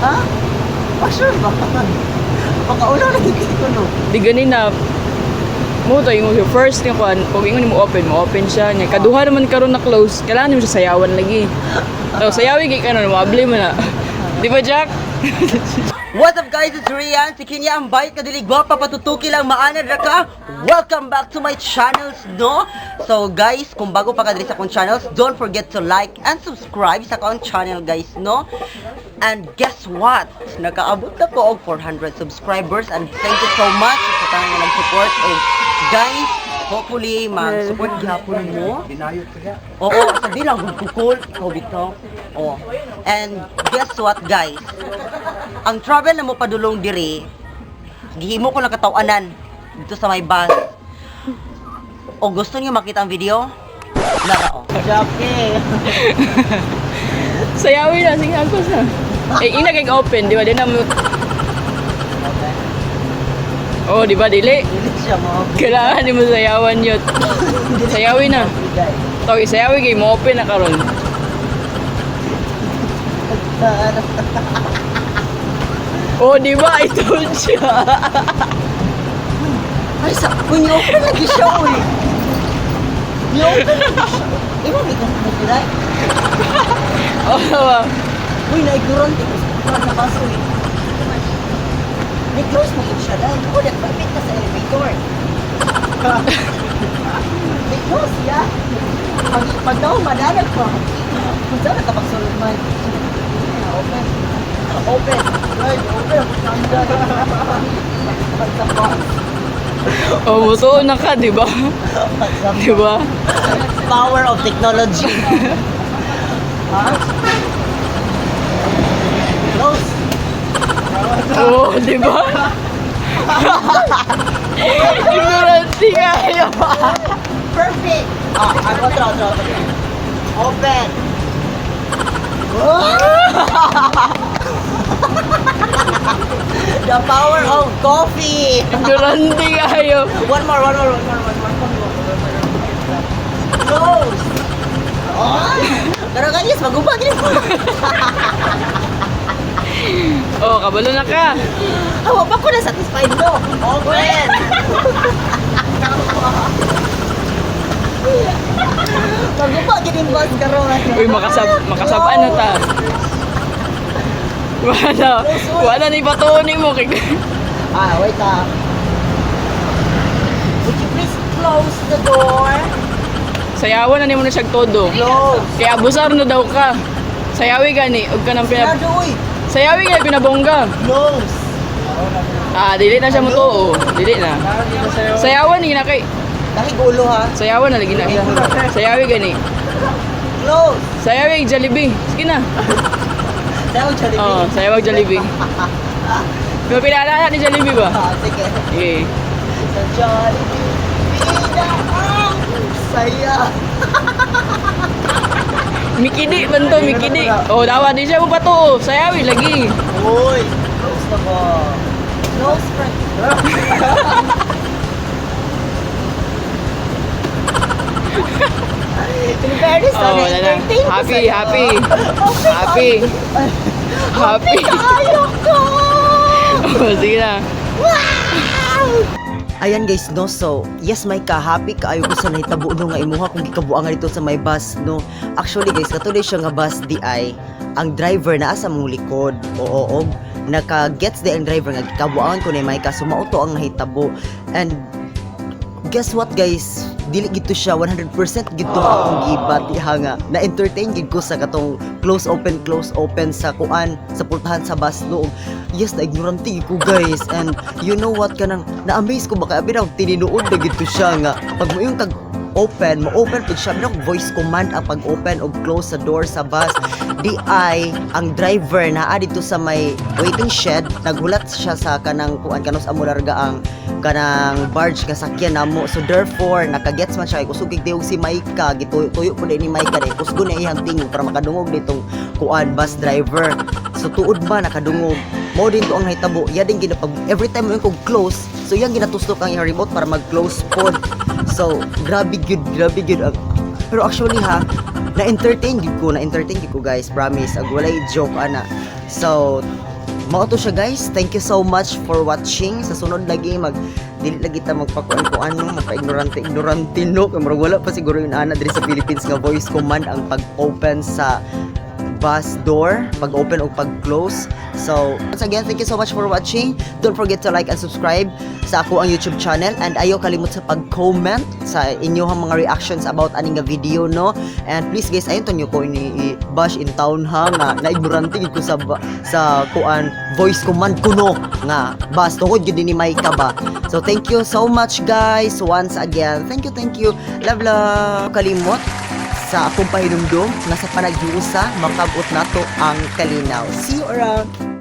Ha? Pa sure ba? Baka una na hindi ko, no. Di ganin na mo to yung first nga kuan, pag ingon mo open, mo open siya nya. Kaduha naman karon na close, kailangan mo siya sayawan lagi. So sayawi kay kanon mo abli mo na. Di ba, Jack? What's up, guys? It's Rian. Si Kenya ang bait ka dili gwapa patutuki lang maanad ra ka. Welcome back to my channels, no? So guys, kung bago pa ka diri sa akong channels, don't forget to like and subscribe sa akong channel, guys, no? And guess what? Nakaabot na ko og 400 subscribers and thank you so much sa tanan nga nag-support. Oh, guys, hopefully mag-support gihapon mo. Oo, sabi lang kukul, ikaw bitaw. Oh. And guess what, guys? Ang travel na mo padulong diri, gihimo ko lang katawanan dito sa may bus. O gusto niyo makita ang video? Nara o. Jackie. Sayawi na, sige, agos na. Eh, ina kay open, di ba? Di na mo. Oh, di ba dili? Dili siya mo. Kailangan ni mo sayawan yun. Sayawi na. To, sayawi kay mo open na karon. Oh, di ba? I told you. Ay, sa kung open lagi siya, uy. Ni-open lagi siya. Imo mi kung mo. Oh, Uy, naigurante ko sa sa bus, uy. Ni-close mo gid siya dahil ko nagpapit ka sa elevator. Ni-close ya. Pag daw madalag ko. Kung saan ka pagsulod man. Open. Open. Right, open. Pag sa bus. Oh, mutuo na ka, di ba? Pag sa Di ba? Power of technology. Ha? Close. Oh, di ba? Ignorante kayo. Perfect! Ah, ah, otro, otro, otro. Open! The power of coffee! Ignorante kayo. One more, one more, one more, one more, one more, one more. Close! Oh! Pero guys, magubag rin mo. Oh, kabalo na ka. Hawa pa ko na satisfied, no? Open! Magubag rin boss karon. Uy, makasabaan na ta. Wala. Wala na ipatuon mo. Ah, wait ah. Would you please close the door? Sayawan na nimo na siyang todo. Close. Kaya abusar na daw ka. Sayawi gani, ug ka nang pinab Sarado, uy. Sayawi gani pinabongga. Close. Ah, dili na siya mo tuo. Dili na. Sayawan ni na kay. Dahil gulo ha. Sayawan na lagi na siya. Sayawi gani. Close. Sayawi Jollibee. Sige na. Sayaw, Jollibee. Oh, sayawag Jollibee. Pero pinaalala ni Jollibee ba? Ah, sige. Okay. Sa Jollibee, pina ang saya. Mikidi man to, mikidi. Oh, dawa di siya mo patuo. Sayawi lagi. Uy, close na ba? Close friend. In fairness, Oh, wala na. na-entertain ko Happy, sa'yo. happy. Okay, Happy. Happy. Kaayo ko! Oh, sige na. Ayan guys, no, so yes, may ka happy kaayo ko sa nahitabo, no, nga imuha kung gikabuangan dito sa may bus, no. Actually guys, katuloy siya nga bus di ay ang driver naa sa mong likod. Oo, og naka-gets di ang driver nga gikabuangan ko ni Micah, so mao to ang nahitabo. And guess what, guys? Dili gito siya 100% gito akong gibati ha nga na-entertain gid ko sa katong close open, close open sa kuan sa pultahan sa bus, no. Yes, na ignorante gid ko, guys. And you know what, kanang na-amaze ko ba kay abi na tinuod na gito siya nga pag mo yung kag open, mo-open pud siya. Meron voice command ang pag-open o close sa door sa bus. Di ay ang driver naa dito sa may waiting shed, naghulat siya sa kanang kuan kanus amo larga ang kanang barge nga sakyan namo. So therefore, nakagets man siya kay kusog kay si Maika, gituyo-tuyo pud ni Maika dai kusgo na iyang tingog para makadungog nitong kuan bus driver. So tuod ba nakadungog? Mo din to ang nahitabo. Ya din ginapag every time mo kog close, so yang ginatusok ang iyang remote para mag-close pod. So grabe gyud, grabe gyud. Pero actually ha, Na-entertain gid ko, na-entertain gid ko, guys, promise. Ag walay joke ana. So, mao to siya, guys. Thank you so much for watching. Sa sunod lagi mag dili lagi ta magpakuan-kuan no, magpa-ignorante ignorante no. Kay murag wala pa siguro yun ana diri sa Philippines nga voice command ang pag-open sa bus door, pag-open o pag-close. So, once again, thank you so much for watching. Don't forget to like and subscribe sa ako ang YouTube channel and ayaw kalimot sa pag-comment sa inyong mga reactions about ani nga video, no? And please, guys, ayaw to nyo ko ini i-bash in town ha nga na-ignorante gid ko sa kuan voice command kuno nga bus tungod gyud ni Micah ba. So, thank you so much, guys. Once again, thank you, thank you. Love, love. Kalimot sa akong pahinumdum nga sa panaghiusa makabot nato ang kalinaw. See you around.